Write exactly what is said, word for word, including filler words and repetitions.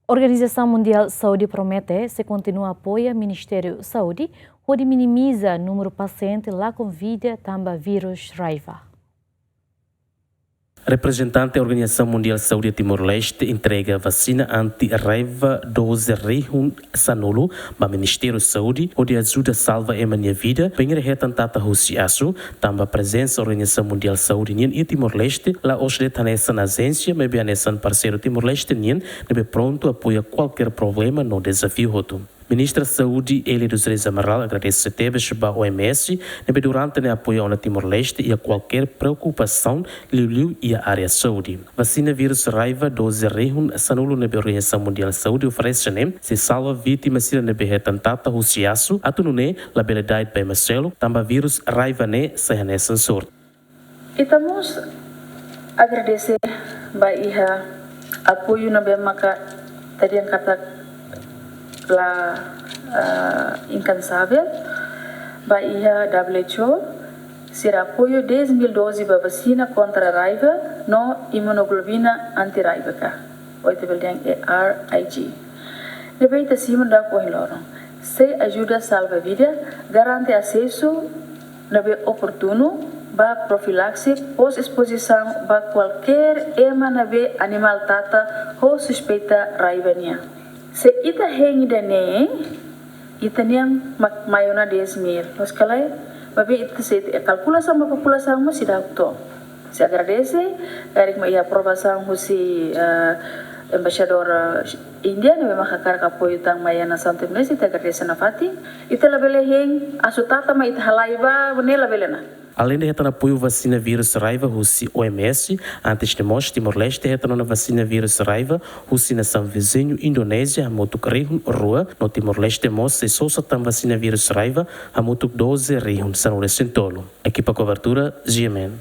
Organizasaun Mundiál Saúde promete sei kontinua apoia Ministériu Saúde hodi minimiza númeru pasiente lakon vida tanba vírus raiva. Reprezentante Organizasaun Mundiál Saúde Timor-Leste entrega vasina anti-raiva doze rihun sanulu ba Ministériu Saúde hodi ajuda salva ema nia vida, bainhira hetan tata husi asu, tanba prezensa Organizasaun Mundiál Saúde nian iha Timor-Leste la'ós de'it hanesan ajénsia, maibé hanesan parseiru Timor-Leste nian ne'ebé prontu apoia kualkér problema no dezafiu hotu. Ministra Saúde Élia dos Reis Amaral agradese tebes ba O M S ne'ebé durante ne'e apoia ona Timor-Leste iha kualkér preokupasaun, liuliu iha área saúde. Vasina vírus raiva doze rihun sanulu ne'ebé Organizasaun Mundiál Saúde oferese ne'e sei salva vítima sira ne'ebé hetan tata husi asu, atu nune'e labele da'et ba ema seluk, tanba vírus raiva ne'e sai hanesan sorte. Ita mós agradese ba iha apoiu ne'ebé maka ita dehan katak la, ah, inkansavel, ba iha W H O, sira apoiu dez mil doze ba vasina kontra raiva no imunoglobulina anti-raiva ka, ou ita bele dehan A R I G. Ne'ebé ita simu daudaun ohin loron. Sei ajuda salva vida, garante asesu ne'ebé oportunu ba profilaksi pós-espozisaun ba kualkér ema ne'ebé animál tata ho suspeita raiva nian. Se ita hein ida-ne'e, ita-nian mak mai ona dez mil. Loos ka lae? Maibé ita se ita kalkula hamutuk ba populasaun mós seidauk to'o. Sei agradese, karik mak iha aprovasaun husi, eh, embaixadór, eh, Índia, ne'ebé mak hakarak apoiu tan mai iha nasaun Timor-Leste, ita agradese nafatin. Ita labele hein asu tata mak ita halai ba, ne'e labele ona. Aleinde hetan apoiu vasina vírus raiva husi O M S, antes ne'e mós Timor-Leste hetan ona vasina vírus raiva husi nasaun viziñu Indonézia hamutuk rihun rua, no Timor-Leste mós sei sosa tan vasina vírus raiva hamutuk doze rihun sanulu-resin-tolu. Ekipa kobertura, G M N.